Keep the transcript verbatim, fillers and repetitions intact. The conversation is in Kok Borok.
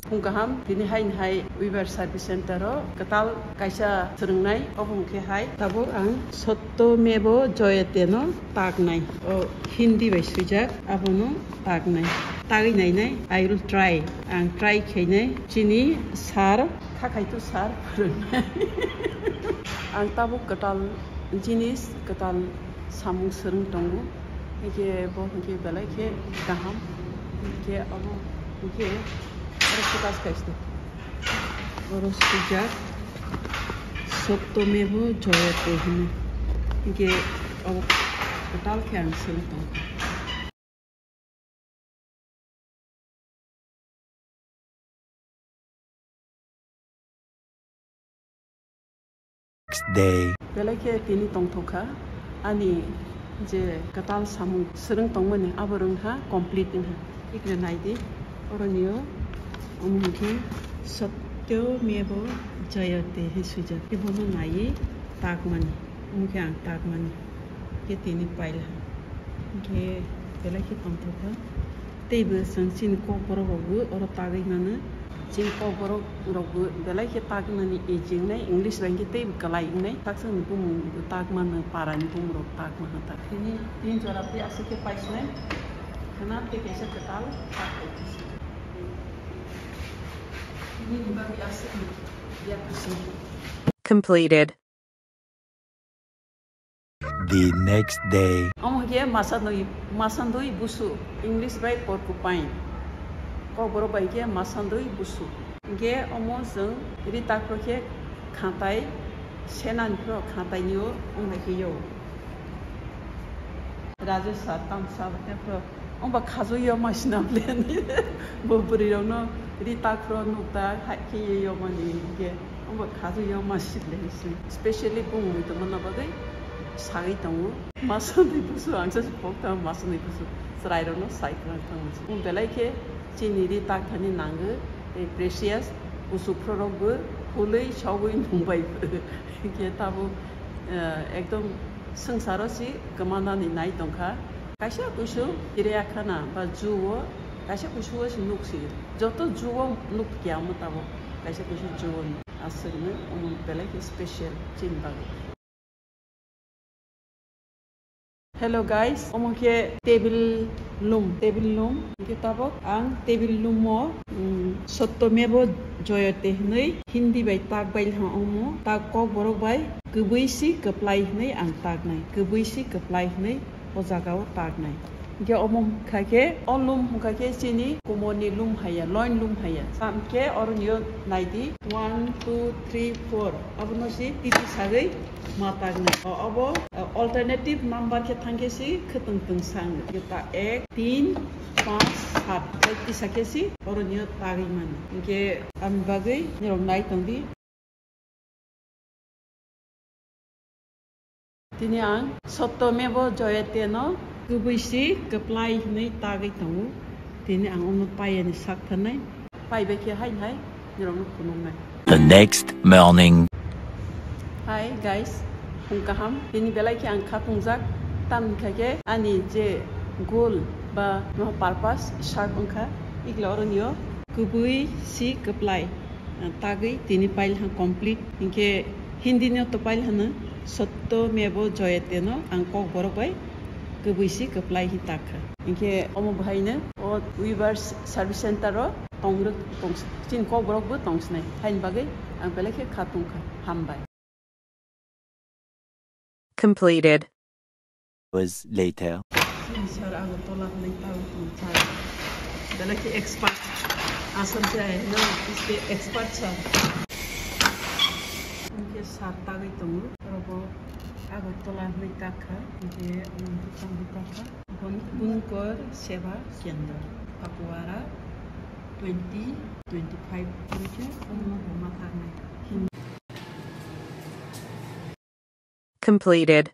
Phung kaham, tini hai hai Weaver Service Center o kwtal kaisa swrwngnai, obo hwnkhe hai tabuk ang Sotto Mevo Jayate no taknai, o Hindi bai swijak, abono taknai. Tagwi nainai, I will try, ang try khainai, chini sir, khakhaitu sir phwrwngnai. Ang tabuk kwtal jinis, kwtal samung swrwng tongo, hinkhe bo hinkhe belai khe kaham, hinkhe abo hinkhe oro focus khaisdi. Oro swijak Sotto Mevo Jayate hwnwi, hinkhe abo kwtal khe ang swrwng tongo. Next day. Belai khe tini tongthok kha, ani je kwtal samung swrwng tongmani abo rwng kha complete wng kha. Tikle nai di, oro nio omo hwnkhe Sotto Mevo Jayate he swijak, tei bono naiwi takmani, omo khe ang takmani. Khe tini paila. Hinkhe belai khe tongthok kha. Teibo chwng chini kokborok rokbo oro tagwi mano. Chini kokborok rokbo belai khe tagwi mani easy wngnai, English bai khe teibo kwlai wngnai. Taksa ni bumung bo tagmano, para ni bumung rok tagmano ta. Tini tin jora tei aswk khe paisinai. Khna tei kaisa kwtal tak hai khe se. Tini ni bagwi aswk ni ya kusi. Completed. The next day. Omo khe masandui, masandui busu, English bai porcupine. Kokborok bai khe masandui busu. Hinkhe omo chwng ri takhro khe khatai senani phro khatai ni o wngbai khe yo. Rajesh sir, tam sir, tei phro Wngba khajui yo masina ble ni. Bo bwrwi rokno ri takhro nukta hai khe ye yo mani hinkhe wngba khajui yo masi ble se. Specially bumung tongma bagwi sagwi tongo. Masandui busu ang sa pok ta masandui busu chwrai rokno sai tong tong. Wng belai khe chini ri tak thani nango tei precious busu phro rok bo hulwi sogwi mung bai hinkhe tabuk, eh, ekdom swngcharo si kwmanani nai tongkha. Kaisa kuisu kiriya khana ba zoo o kaisa kuisu o se nuk si. Joto zoo o nuk ya omo tabuk kaisa kuisu zoo o nuk. Aswk no omo belai khe special chini bagwi. Hello guys, omo khe table loom, table loom. Hinkhe tabuk ang table loom o, um, Sotto Mevo Jayate hinwi Hindi bai tak bai lha omo, tak kokborok bai kwbwi si kwplai hinwi ang taknai, kwbwi si kwplai hinwi o jaga o taknai. Hinkhe omo wngkha khe, o loom wngkha khe chini kumoni loom haiya, loin loom haiya. Tam khe oro nio naidi, one, two, three, four. Abono si titi sagwi ma taknai. O, obo, uh, alternative number khe thang khe si khwtwng twng sang. Khe ta ek, tin, panch, sat. Bai tisa khe si oro nio tagwi mano. Hinkhe ani bagwi nirok nai tongdi. Tini ang Sotto Mevo Jayate no kwbwi si kwplai hinwi tagwi tongo. Tini ang omo paiyani sak thanai. Paibai khe hai hai nirokno phunuknai. The next morning. Hi guys, phung kaham. Tini belai khe ang khatungjak. Tamni kha khe ani je goal ba no purpose sak wngkha. Ikla oro nio kwbwi si kwplai. Tagwi tini pile ha complete. Hinkhe Hindi no to pile hano Sotto Mevo Jayate no ang kokborok bai kwbwi si kwplai hi tak kha. Hinkhe omo bahaino o Weavers Service Center o tongrwk tong, chini kokborok bo tongsinai. Haini bagwi ang belai khe kha tongkha. Hambai. Completed. Hours later. Sir Agartala hwnwi tagwi tongo sir. Belai khe expert. Asam se no, este expert sir. Hinkhe sir tagwi tongo. Orobo Agartala hwnwi tak kha. Hinkhe, um, bwskango tak kha. Bon-, Bunkor Seva Kendra, Pakuara, twenty twenty-five. Hinkhe omo bo ma taknai. Completed.